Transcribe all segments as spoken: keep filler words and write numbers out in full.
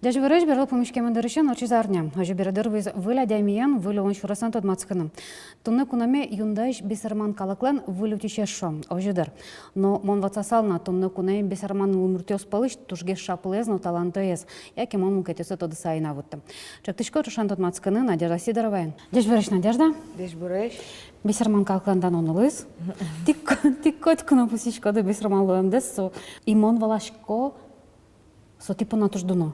Ӟечбуресь, берло пумиськемын дырысен ортчиз арня. Озьы бере дыр вуиз выль адямиен, выль улон сюресэн тодматскыны. Туннэ кунэме юндаысь бесерман калыклэн выль утисез, шуо, озьы дыр. Но мон ватсасал на, туннэ куноын бесерман лымуртъёс пӧлысь тужгес шаплыез но талантоез. Яке мон мукетъёссэ тодыса ӧй на вутты. Чектӥсько ӵошен тодматскыны Надежда Сидороваен. Ӟечбуресь, Надежда. Ӟечбуресь. Бесерман калыклэн дано нылыз. Тӥ ко-, тӥ котьку но пусйиськоды бесерман луэмдэс, со, и мон валасько, со тӥ понна туж дуно.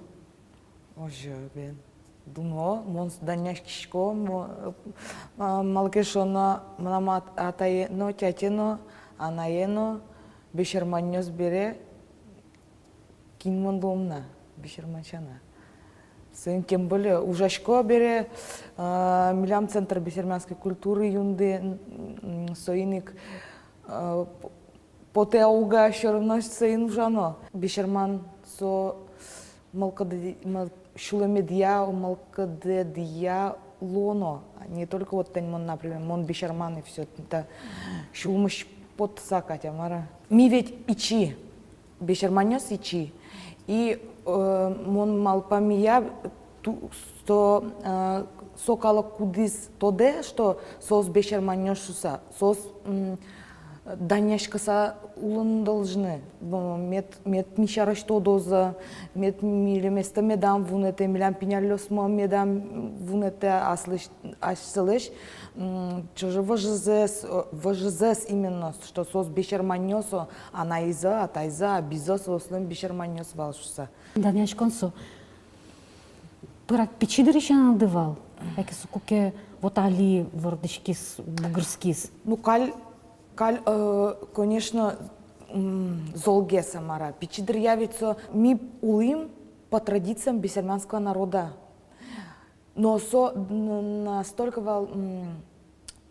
Озьы, бен. Дуно, мон с-, данъяськисько, мо-, а, малы ке шуоно, мынам ат-, атае но, тяте но, анае но бесерманъёс бере, кин мон луом на, бесерман сяна. Соин тем более ужасько бере, а, милям Центр бесермянской культуры юнды, м, м, соин ик, а, п-, потэ уга, всё равно соин ужано. Бесерман со мылкыды-, мыл-, сюлэмедъя, мылкыдедъя луоно. Не только вот тань мон, например, мон бесерман и всё, та сюлмысь потса кадь-а, мар-а. Ми ведь ичи, бесерманъёс ичи. И, э, мон малпамея, ту-, со, э, со калык, кудӥз тодэ, что соос бесерманъёс шуыса, соос, м, данъяськыса улыны должны. Б-, мед, мед ми сярысь тодозы, мед милеместы медам вунэтэ, милям пиналъёсмы медам вунэтэ аслэсь, асьсэлэсь, м, чыжы-выжызэс, э, выжызэс именно, что соос бесерманъёс, о, анайзы, атайзы, абизы соослэн бесерманъёс вал шуыса. Данъяськон со пырак пичи дырысенды вал, яке со куке вот али вордӥськиз, бугырскиз? Ну, каль, каль, э, конечно, м, золгес, а мар-а. Пичи дыръя ведь со, ми улӥм по традициям бесермянского народа. Но со н-, настолько вал, м,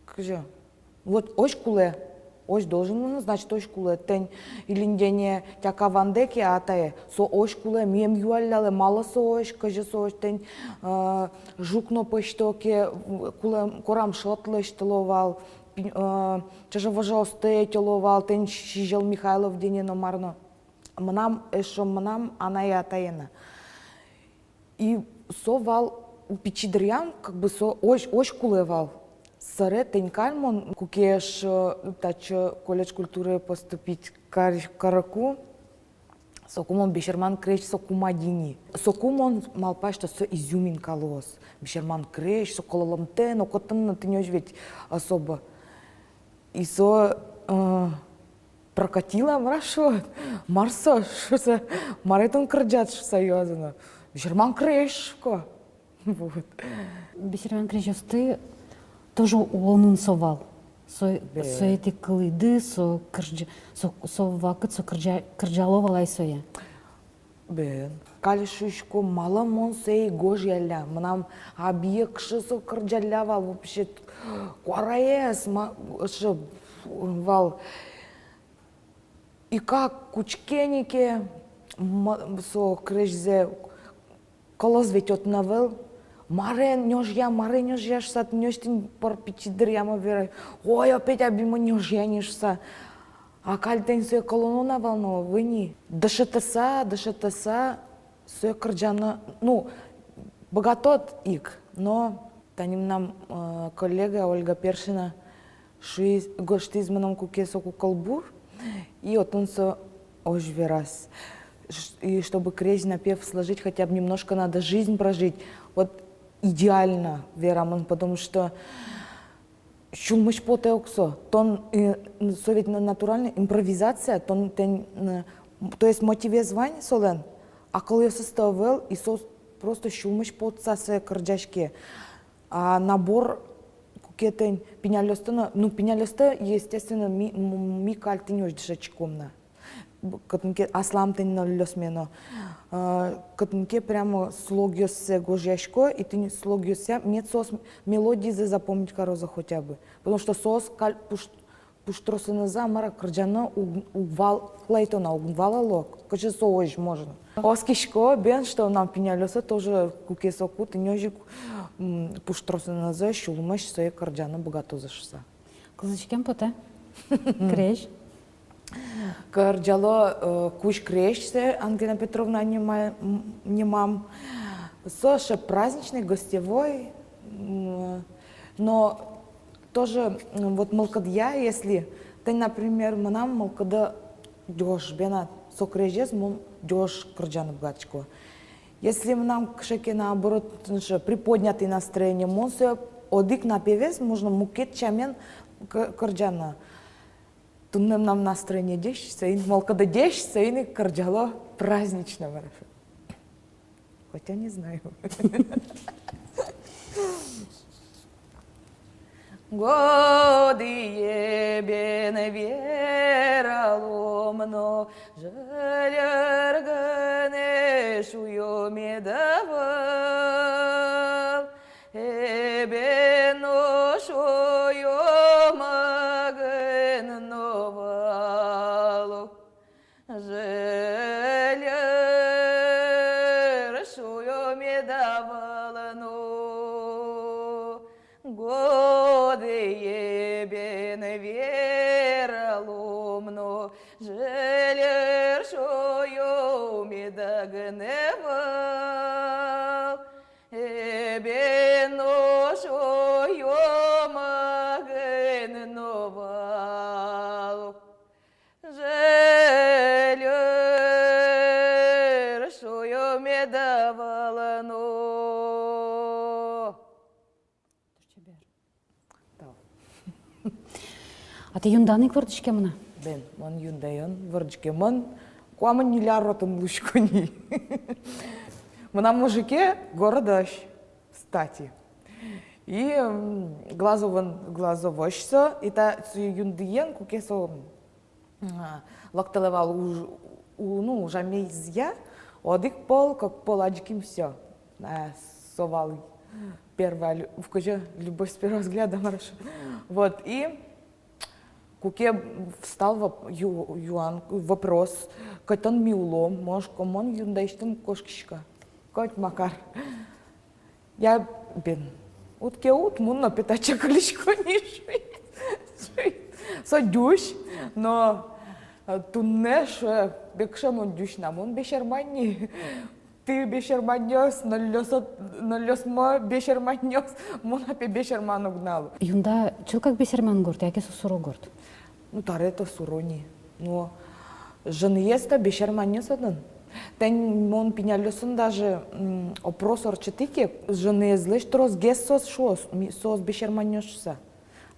кызьы, вот озь кулэ, озь должен луыны, значит, озь кулэ. Тань Ильиндене тяка вандэ ке атае, со озь кулэ, мием юаллялэ, малы со озь, кызьы со озь. Тань, э, жук но пӧзьто ке, кулэ, корам шӧд лэсьтыло вал, пи-, э, чыжы-выжыосты ӧтьыло вал, тань Сизьыл Михайлов дене но мар но. Мынам, эшшо мынам анае-атае но. И со вал пичи дыръям, как бы, со озь, озь кулэ вал. Собере тань каль мон, куке эшшо, э, татчы колледж культуры поступить кар-, карыку, соку мон бесерман крезь соку мадьи ни. Соку мон малпай, что со изюминка луоз. Бесерман крезь, со кылылымтэ но, котын но тӥни озь ведь особо. И со, э, прокатило, мар-а шуод, мар со шуыса, мар тон кырӟад шуыса юазы но. Бесерман крезь шуко. Вот. Бесерман крезьёсты тоже улонын со вал. Со, бен, сое тӥ кылӥды, со кырӟа-, со, со вакыт со кырӟа-, кырӟало вал ай сое. Бен. Каль шуисько, малы мон сое гожъялля. Мынам абие кыӵе со кырӟалля вал, вообще, куараез, ма-, шы-, вал. И как кутске ни ке, ма-, со крезьзэ, кылыз ведь отын ӧвӧл. Маре нёжъя, маре нёжъя шуыса, тӥни озьы тӥни пыр пичи дыръямы верай. Ой, опять абимы нёжъя ни шуыса. А каль тӥни сое кылоно на вал но, ӧвӧл ни. Дышетыса, дышетыса, сое кырӟано, ну, быгатод ик, но тани мынам, э, коллега Ольга Першина шуиз, гожтӥз мыным куке соку кылбур, и отын со озьы вераз. Ш-, и чтобы крезь, напев сложить, хотя бы немножко надо жизнь прожить. Вот идеально верамын, потому что сюлмысь потэ ук со. Тон, э, со ведь на-, натуральная импровизация, тон тӥни, э, то есть мотивез вань солэн, а кылъёсыз-то ӧвӧл, и со просто сюлмысь потса сое кырӟаське. А набор куке тӥни пиналъёсты но, ну, пиналъёсты, естественно, ми, м-, ми каль тӥни озьы дышетӥськом на. Б-, кытын ке аслам тӥни нылъёсме но. Э, кытын ке прямо слогъёссэ гожъясько, и тӥни слогъёсъя мед соос мелодизэ запомнить карозы хотя бы. Потому что соос каль пуш-, Пуштросынызы, мар-а, кырӟаны уг, уг вал, кылайто на, уг валало, кызьы со озьы можно. Оскисько бен, что мынам пиналъёсы тоже, куке соку тӥни озьы ик, м, пуштросынызы сюлмысь сое кырӟаны быгатозы шуса. Кылзӥськем потэ. Крезь. Кырӟало, э, кузь крезьсэ Ангелина Петровна нима-, м, нимам. Со сыӵе праздничный, гостевой, м, но тоже, м, вот мылкыдъя, если тӥни, например, мынам мылкыды ӟош бен, а со крезез мон ӟош кырӟаны быгатӥсько. Если мынам кыӵе ке, наоборот, сыӵе приподнятый настроение, мон сое одӥг напевез можно мукет сямен к-, кырӟаны. Туннэ мынам настроение ӟеч, соин, мылкыды ӟеч, соин ик кырӟало празднично, мар-а. Хотя не знаю. Годые бен вералом но, жильыр гинэ шуё мед ӧвӧл, эбен но шуё, магын но вал. Жильыр шуё мед ӧвӧл но, годые бен вералом но, жильыр шуё мед гинэ ӧвӧл, эбен но шуё, магын но вал. Жильыр шуё мед ӧвӧл но. Туж чебер. Тау. А тӥ Юндаын ик вордӥськемын-а? Бен, мон Юндаын вордӥськемын, куамын ньыль ар отын улӥсько ни. Мынам мужике городысь, кстати. И, м, Глазовын, Глазовысь со, и та, со Юндаын, куке со, м, а, лыктылэ вал уж-, у-, ну, ужамезъя, одӥг пол, кык пол адӟиським, всё. А, со вал первая лю-, в кызьы, любовь с первого взгляда, мар-а шуо. Вот, и куке встал воп-, ю-, юан, вопрос, кытын ми улом, мон шуисько, мон Юндаысьтым кошкисько. Коть макар. Я, бен, уд ке уд, мон но, пе, татчы кылисько ни, шуи. Шуи. Со ӟуч, но, э, туннэ шуэ, бен, кыӵе мон ӟуч на, мон бесерман ни. Тӥ бесерманъёс, нылъёс, нылъёсмы бесерманъёс, мон, пе, бесерман уг на лу. Юнда чылкак бесерман гурт, яке со суро гурт? Ну, табере-то суро ни. Но жынызъёс-то бесерманъёс отын. Тӥни мон пиналъёсын даже, м, опрос ортчытӥ ке, жынызлэсь тросгес соос шуо, ми-, соос бесерманъёс шуса.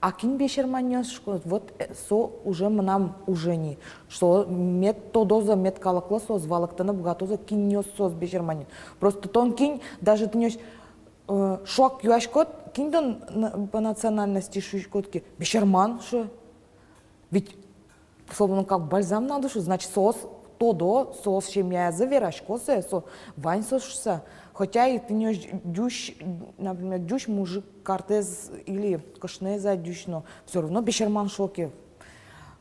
А кин бесерманъёс шуо, вот, э, со уже мынам уже ни. Со мед тодозы, мед калыклы соос валэктыны быгатозы, кинъёс соос бесерманъёс. Просто тон кин, даже тӥни озьы, э, шуак юаськод, кин тон на-, по национальности, шуиськод ке, бесерман, шуо. Ведь словно как бальзам на душу, значит, соос тодо, соос семьязы верасько сое, со вань соос шуса. Хотя и тӥни озьы ӟуч, например, ӟуч мужик картэз или кышноез-а ӟуч но, всё равно бесерман шуо ке,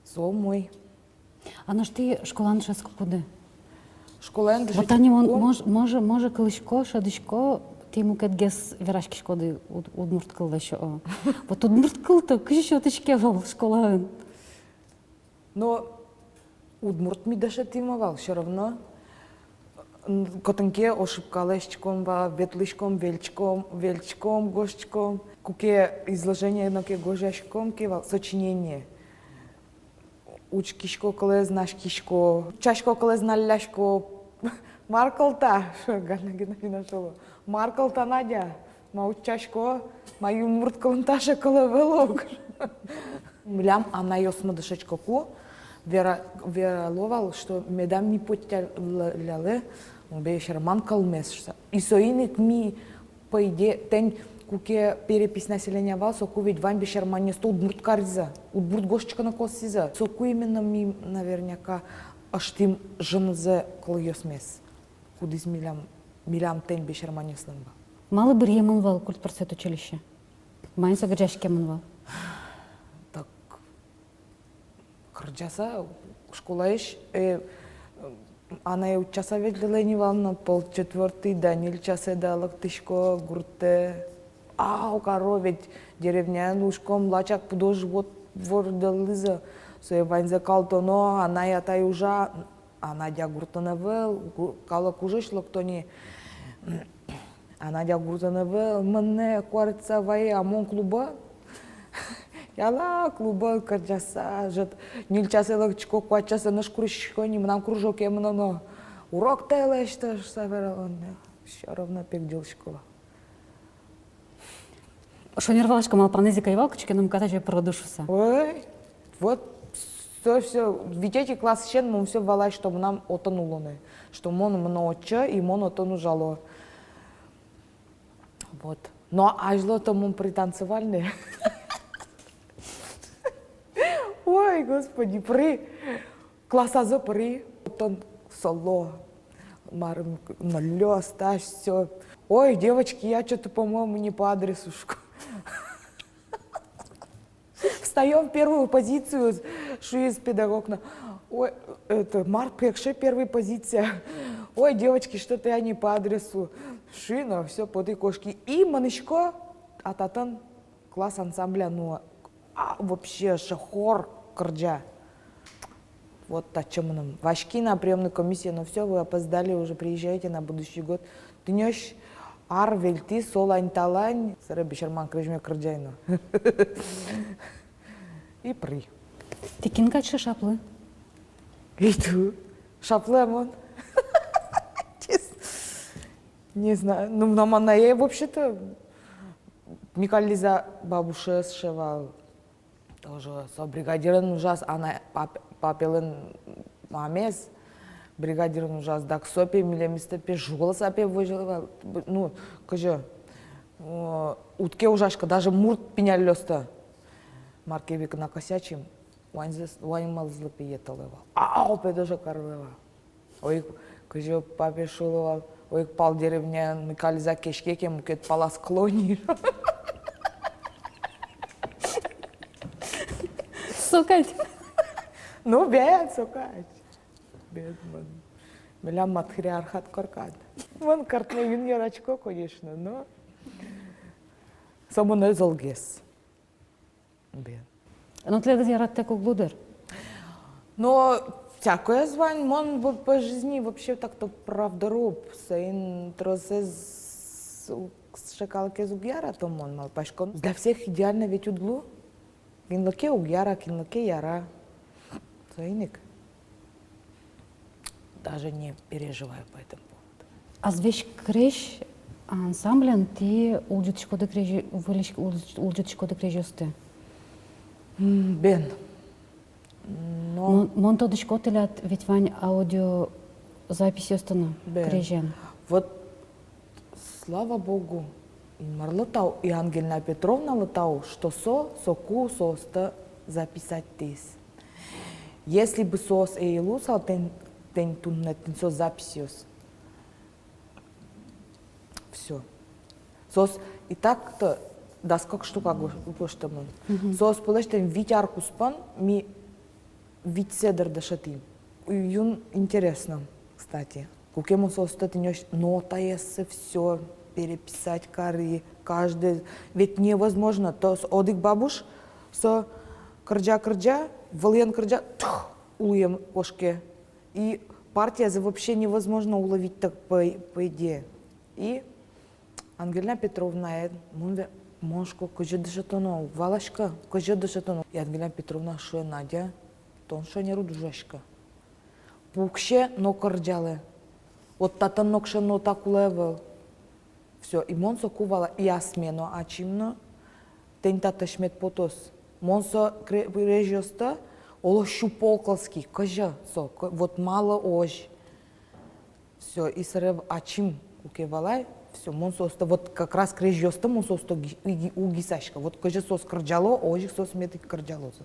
со умой. А нош тӥ школаын дышетскыкуды? Школаын дышетскыкуды. Вот тани мон, мож-, мож-, мон кылӥсько, шӧдӥсько, тӥ мукетгес вераськиськоды уд-, удмурт кыллэсь, о. Вот удмурт кыл-то кызьы сётӥське вал школаын? Но удмурт ми дышетӥмы вал, всё равно, м, котьку ке ошибка лэсьтӥськом вал, ветлӥськом, вельчком, вельчком, гожтӥськом, куке изложение но ке гожъяськом ке вал, сочинение. Учкисько кылэз, наськисько, часько кылэз, наллясько. Мар кыл та, шуэ Галина Геннадьевна, шуо. Мар кыл та, Надя? Ма утчасько, ма удмурт кылын таӵе кыл ӧвӧл ук. Милям анайёсмы дышетскыку вера-, верало вал, что медам ми потяллялэ бесерман кылмес шуса. И соин ик ми, по идее, тӥни куке перепись населения вал, соку ведь вань бесерманъёсты удмурт каризы, удмурт гожтӥськыны косӥзы. Соку именно ми наверняка ыштӥм жынызэ кылъёсмес. Кудӥз милям, милям тӥни бесерманъёслэн вал. Малы быръемын вал культпросвет училище? Маин со герӟаськемын вал? Так, Кырӟаса, школаысь, э, анае утчаса ветлэ ни вал но, пол четвёртый да ньыль часэ да лыктӥсько гуртэ. Ау, каро, ведь деревняын улӥськом, лачак пудо-живот вордылӥзы. Сое ваньзэ калтоно, анай-атай ужа, а Надя гуртын ӧвӧл, гу-, калык ужысь лыкто ни. А Надя гуртын ӧвӧл, мынэ куартса вае, а мон клубын. Яла клубын кырӟаса, ӝыт ньыль часэ лыктӥсько, куать часэ нош куриськисько ни, мынам кружоке мыноно. Уроктэ лэсьтэ шуса вералоно. Всё равно пегӟылӥсько. Шонер валасько, малпанэз ик ӧй вал, кыӵе ке но мукет азе пыроды шуса. Ой, вот, всё, всё, ведь эти классысен мон всё валай, что мынам отын улыны, что мон мыно отчы, и мон отын ужало. Вот. Но азьло-то мон пританцевальный. Ой, господи, при классазы при, отын соло. Марым, нолёс, тась, всё. Ой, девочки, я чё-то, по-моему, не по адресу, шко. Встаём в первую позицию, шуиз педагог но. Ой, это, мар пекше первая позиция. Ой, девочки, что-то я не по адресу. Шуи но, всё, потӥ кошки. И мынӥсько, а татын класс ансамбля, ну, а, вообще, шо хор кырӟа. Вот татчы мыным. Васьки на приёмной комиссие, но всё, вы опоздали, уже приезжайте на будущий год. Тынёсь ар вылтӥ солань-талань, собере бесерман крезьме кырӟай но. И при. Тӥ кин кадь шаплы? И ту. Шаплы-а мон? Честно. Не знаю. Ну, мынам анае вообще-то Микализа бабушез шуэ вал. Тоже со бригадирын ужаз, ана, пап-, папелэн мамез бригадирын ужаз, дак со пе милемыз, пе, жугылыса пе возьылэ вал, ну, кызьы, э, уд ке ужаськы, даже мурт пиналъёсты. Мар ке вик накосячим, ваньзэс, ваньмызлы пе йӧтылэ вал. Ау, пе, даже карылэ вал. Ой, кызьы папе шуылэ вал, ой, пал деревняын Микализа кеське ке, мукет палаз клонер. Со кадь. Ну, бен, со кадь. Бен, мон. Милям матриархат коркан. Мон картме юн яратӥсько, конечно, но со монэ золгес. Бен. Но тӥледыз яраттэк уг лу, дыр. Но всякоез вань, мон в-, по жизни вообще так-то правдоруб, соин тросэз у-, сыӵе калыкез уг ярато мон, малпасько. Для всех идеально ведь уд лу. Кинлы ке уг яра, кинлы ке яра. Соин ик даже не переживаю по этому поводу. «Азвесь крезь» ансамблен тӥ улӟытӥськоды крезь-, выльысь улӟ-, улӟытӥськоды крезьёсты? М, бен. Но мон, мон тодӥсько, тӥляд ведь вань аудиозаписьёсты но, бен, крезен. Вот, слава богу, Инмарлы тау и Ангелина Петровналы тау, что со соку соосты записать тӥз. Если бы соос ӧй луысал, тӥнь, тӥнь туннэ тӥнь со записьёс. Всё. Соос и так-то дас кык штука го-, гожтэмын. Мгм. Соос пӧлысь тӥнь вить ар куспын ми витьсэ дыр дышетӥм. Юн интересно, кстати. Куке мон соосты тӥнь озьы нотаессэ всё переписать кари, каждый, ведь невозможно, то с-, одӥг бабуш со кырӟа-кырӟа, вылӥын кырӟа, тух, улӥын кошке. И партиязэ вообще невозможно уловить так, по, по идее. И Ангелина Петровнаен, мон ве-, мон шуко, кызьы дышетоно, уг валаськы, кызьы дышетоно. И Ангелина Петровна шуэ: «Надя, тон шонер уд ужаськы. Пуксе но кырӟалэ. Вот татын нокыӵе нота кулэ ӧвӧл». Всё, и мон соку вала, и асме но ачим но, тӥнь татысь мед потоз. Мон со кре-, крезьёсты, оло, сю пол кылски, кызьы со, к-, вот малы озь. Всё, и собере ачим куке валай, всё, мон соосты, вот как раз крезьёсты мон соосты уги-, уги-, уг исаськы. Вот кызьы соос кырӟало, озьы ик соос мед ик кырӟалозы.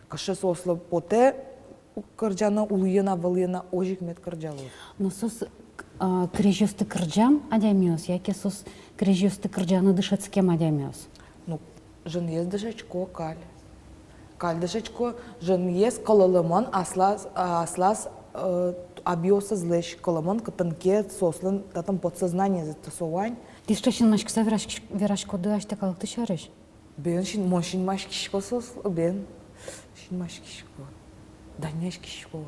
Кыӵе соослы потэ кырӟаны, улӥын-а, вылӥын-а, озьы ик мед кырӟалозы. Но соос, а, крезьёсты кырӟам адямиос, яке соос крезьёсты кырӟаны дышетскем адямиос? Ну, жынъёс дышетско каль. Каль дышетско, женыез кылылымон аслаз, а, аслаз, э, абиосызлэсь кылымон, кытын ке соослэн татын подсознаниез это со вань. Тӥ сыӵе синмаськыса вераськ-, вераськоды асьтэ калыкты сярысь? Бен, син-, мон синмаськисько соос, бен, синмаськисько, данъяськисько.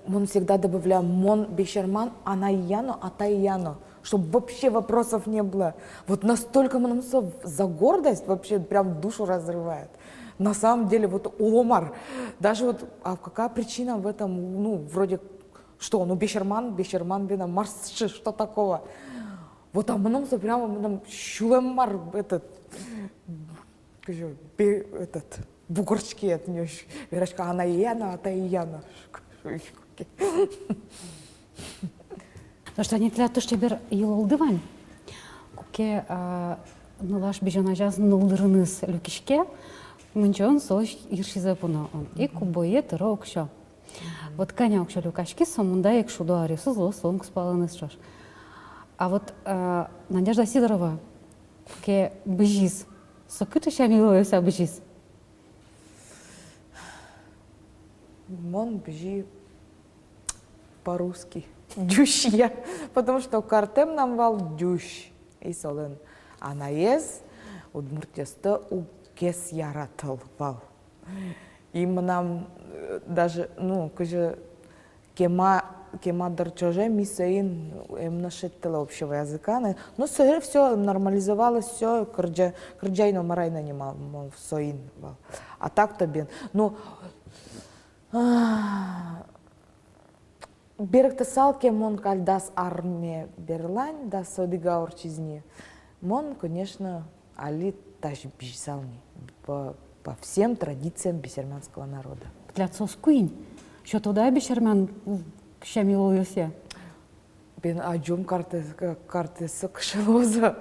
Мон всегда добавляю, мон бесерман анайя но, атайя но, чтоб вообще вопросов не было. Вот настолько мыным со за гордость, вообще прям душу разрывает. На самом деле, вот уло мар. Даже вот, а какая причина в этом, ну, вроде, что, ну, бесерман, бесерман, бен, а мар сыӵе, что такого? Вот, а мыным со прямо, мыным сюлэм мар, этот, кызьы, бе-, этот, бугырске, это не очень, верасько, анайя но, атайя но. Потому что тани тӥляд туж чебер йылолды вань. Куке, а, нылаш бызён азяз ныл дырыныз люкиське, мынчон со йырсизэ пуно. И кубое тыро уксё. Вот кӧня уксё люкаськиз, со мында ик шудо аръёсыз луо солэн кузпалыныз ӵош. А вот, а, Надежда Сидорова, куке бызиз, со кыӵе сям-йылолъёсъя бызиз? Мон бызи по-русски. Ӟучъя. Потому что картэ мынам вал ӟуч. И солэн анаез удмуртъёсты уг ке яратылы вал. И мынам, э, даже, ну, кызьы кема, кема дыр ӵоже ми соин, э, ӧм но шедьтылэ общего языка но. Ну, со всё нормализовалось, всё, кырӟа-, кырӟай но, мар ай но, нимал, мол, соин вал. А так-то бен. Ну, а, берыктысал ке мон каль дас арме берлань, дас одӥг ар ортчиз ни, мон, конечно, али тазьы бызьысал ни по, по всем традициям бесермянского народа. Тӥляд соос куинь. Сётоды-а бесермян, м, сям-йылолъёсъя? Бен, адӟом, картэ-, картэ со кыӵе луоз-а.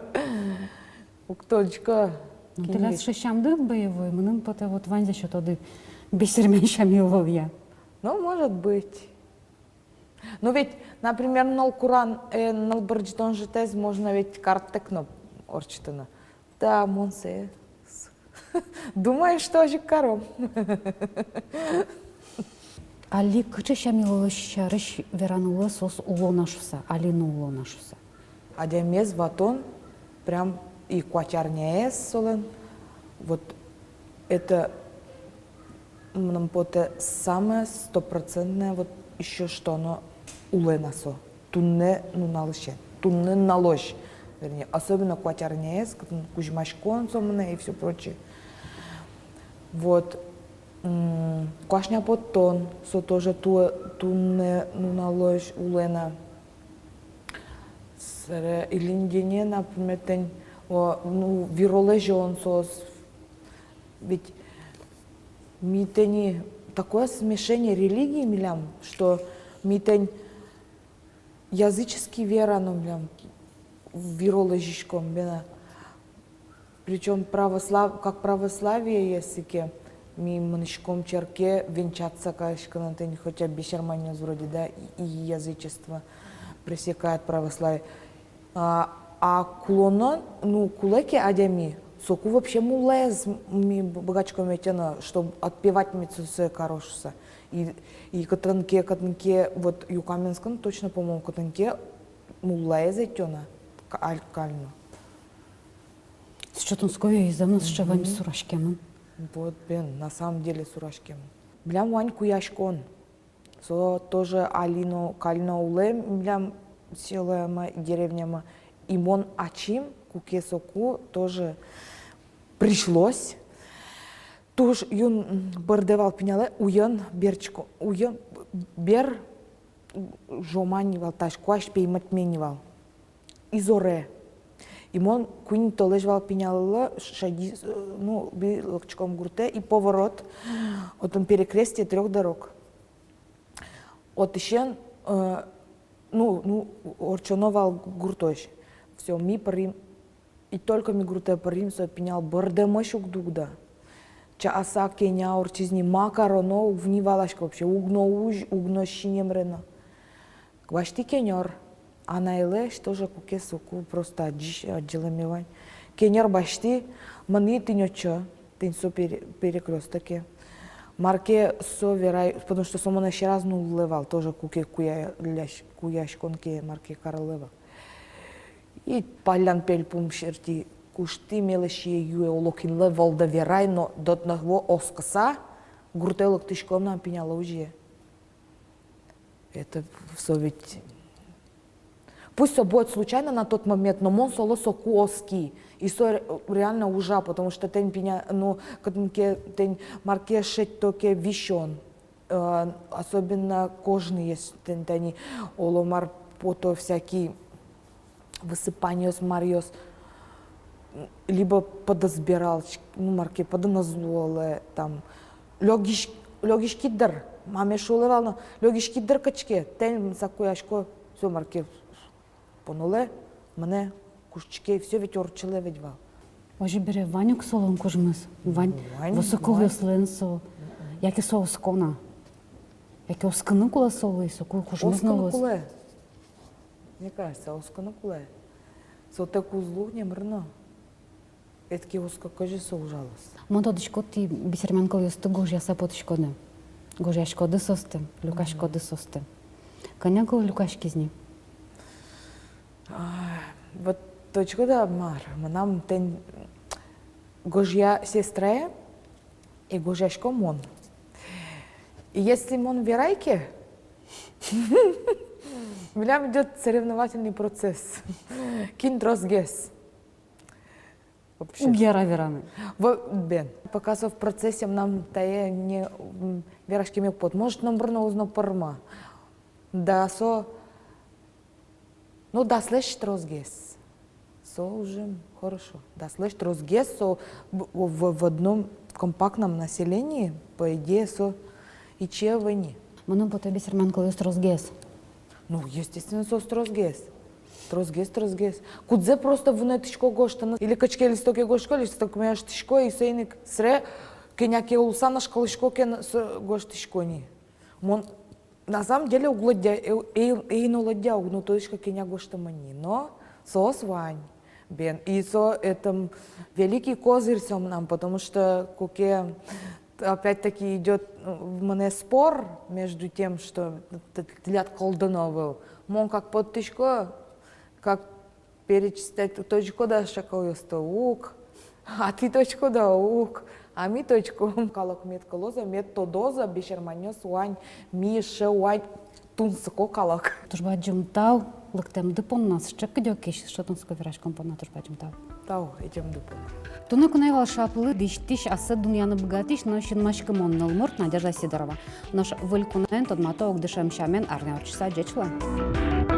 Уг тодӥськы. Ну, тӥляд сыӵе сямды боевой, мыным потэ, вот ваньзэ сётоды бесермян сям-йылолъя. Ну, может быть. Ну ведь, например, ныл куран, э, ныл бырӟытон ӝытэз можно ведь карттэк но ортчытыны. Да, мон сое, думаю, что озьы ик каром. Али кыӵе сям-йылолъёс сярысь вераны луэ соос уло на шуыса, али но уло на шуыса? Адямиез ватон прям и куать арняез солэн, вот это, мыным потэ, самое стопроцентное, вот ещё что оно улэ на со. Туннэ нуналысен, туннэ нуналозь, вернее, особенно куать арняез, кытын кузьмаськон со мынэ и всё прочее. Вот. М, куашня поттон, со тоже ту-, туннэ нуналозь улэ на. Собере Ильиндене, например, тӥни, о, ну, виролэзён соос. Ведь ми тӥни, такое смешение религий милям, что ми тӥни языческий вера но милям виролэзиськом, бен-а. Причём православ-, как православие, если ке ми мынӥськом черке венчаться кариськыны, тӥни хотя бесерманъёс вроде, да, и, и язычество пресекает православие. А, а кулоно, ну, кулэ ке адями, соку вообще муллаез ми б-, быгатӥськом ӧтьыны, чтоб отпевать мед со сое кароз шуыса. И, и кытын ке, кытын ке, вот Юкаменскын точно, по-моему, кытын ке муллаез ӧтё на, к-, аль-, каль но. Сыӵе тунсыко, и зэм но сыӵе вань сураськемын. Вот, бен, на самом деле сураськемын. Милям вань куяськон. Со тоже али но, каль но улэ милям селоямы, деревнямы. И мон ачим, куке соку тоже пришлось. Туж юн, м, бӧрдэ вал пиналэ, уйын берчко, уйын бер жомань вал, таӵе куазь пеймытмень вал. И зоре. И мон куинь толэзь вал пиналлы шади, э, ну, би лыктӥськом гуртэ, и поворот. Отын перекрестие трёх дорог. Отысен, э, ну, ну, ортчоно вал гуртозь. Всё, ми пырим. И только ми гуртэ пырим, со пинал бӧрдэмысь уг дугды. Часа кӧня ортчиз ни, ма кароно, уг ни валаськы вообще, уг но уж, уг но синэмре но. Басьтӥ кенёр. Анайлэсь тоже куке соку просто адӟи-, адӟылэме вань. Кенёр басьтӥ, мынӥ тӥни отчы, тӥни со пере-, перекрёстоке. Мар ке со верай, потому что со монэ сьӧраз нуллэ вал, тоже куке куясь-, куяськон ке мар ке карылэ вал. И паллян пельпум сьӧртӥ куштӥ, мелэ сие, юэ, оло кинлы валдэ верай, но до одного оскыса гуртэ лыктӥсько, мынам пинялы озьы. Это всё ведь. Пусть со будет случайно на тот момент, но мон солы соку оски. И со ре-, реально ужа, потому что тӥни пиня, ну, кытын ке тӥни мар ке шедьто ке висён, э, особенно кожный, если тӥни, тӥни оло мар пото, всякий высыпаниос, маръёс, либо пыдыз бералч-, ну, мар ке, пыдын ӧз луылэ, там, лёгись-, лёгиськид дыр, маме шуылэ вал но, лёгиськид дыр кыӵе ке, тӥни мынса куясько, всё, мар ке понолэ, мынэ, куштӥське, всё ведь ортчылэ ведь вал. Озьы бере вань ук солэн кужмыз, вань. Вань, вань. Вӧсо кылъёслэн со, яке со оскон-а? Яке оскыны кулэ солы, соку кужмыз но луоз. Оскыны кулэ. Мне кажется, оскыны кулэ. Сотэк уз лу номыр но. Этӥ ке оско, кызьы со ужалоз. Мон тодӥсько, тӥ бесермян кылъёсты гожъяса потӥськоды. Гожъяськоды соосты, люкаськоды соосты. Кӧня кыл люкаськиз ни? А, вот тодӥськод-а, мар, мынам тӥни гожъя сестрае, и гожъясько мон. И если мон верай ке, милям идёт соревновательный процесс. Кин тросгес. Вообще. Уг яра вераны. Во-, бен. Пока со в процессе, мынам тае не, м, вераськеме уг поты. Может, номыр но уз но пӧрмы. Да, со Ну, даслэсь тросгес. Со уже хорошо. Даслэсь тросгес, со в, в, в одном компактном населении, по идее, со ичи ӧвӧл ни. Мыным потэ, бесермян кылъёс тросгес. Ну, естественно, соос тросгес. Тросгес, тросгес. Кудзэ просто вунэтӥсько гожтыны. Или кыӵе ке листоке гожтӥсько, листокме ыштӥсько, и соин ик сыре кӧня ке улыса нош кылӥсько ке но, со гожтӥсько ни. Мон На самом деле, уг лыдъя, эй, эй, эй но лыдъя уг, но тодӥсько, кӧня гожтэмын ни, но соос вань бен. И со, это, м, великий козырь со мынам, потому что куке, опять-таки, идёт, м, мынэ спор между тем, что т-, т-, тӥляд кылдыны ӧвӧл. Мон как поттӥсько, как перечислять, тодӥськод-а, шакалъёсты ук, а тӥ тодӥськод-а, ук, а ми тодӥськом. Калык мед кылоз-а, мед тодоз-а, бесерманъёс вань, ми эшшо вань, тунсыко калык. Туж бадӟым тау лыктэмды понна, сыӵе кыдёкысь, сыӵе тунсыко вераськон понна туж бадӟым тау. Тау ӧтемды понна. Туннэ куное вал шаплы дӥсьтӥсь, ассэ дунъяны быгатӥсь но синмаськымон нылмурт Надежда Сидорова. Нош выль куноен тодмато ук дышем сямен арня ортчыса. Ӟеч луэ.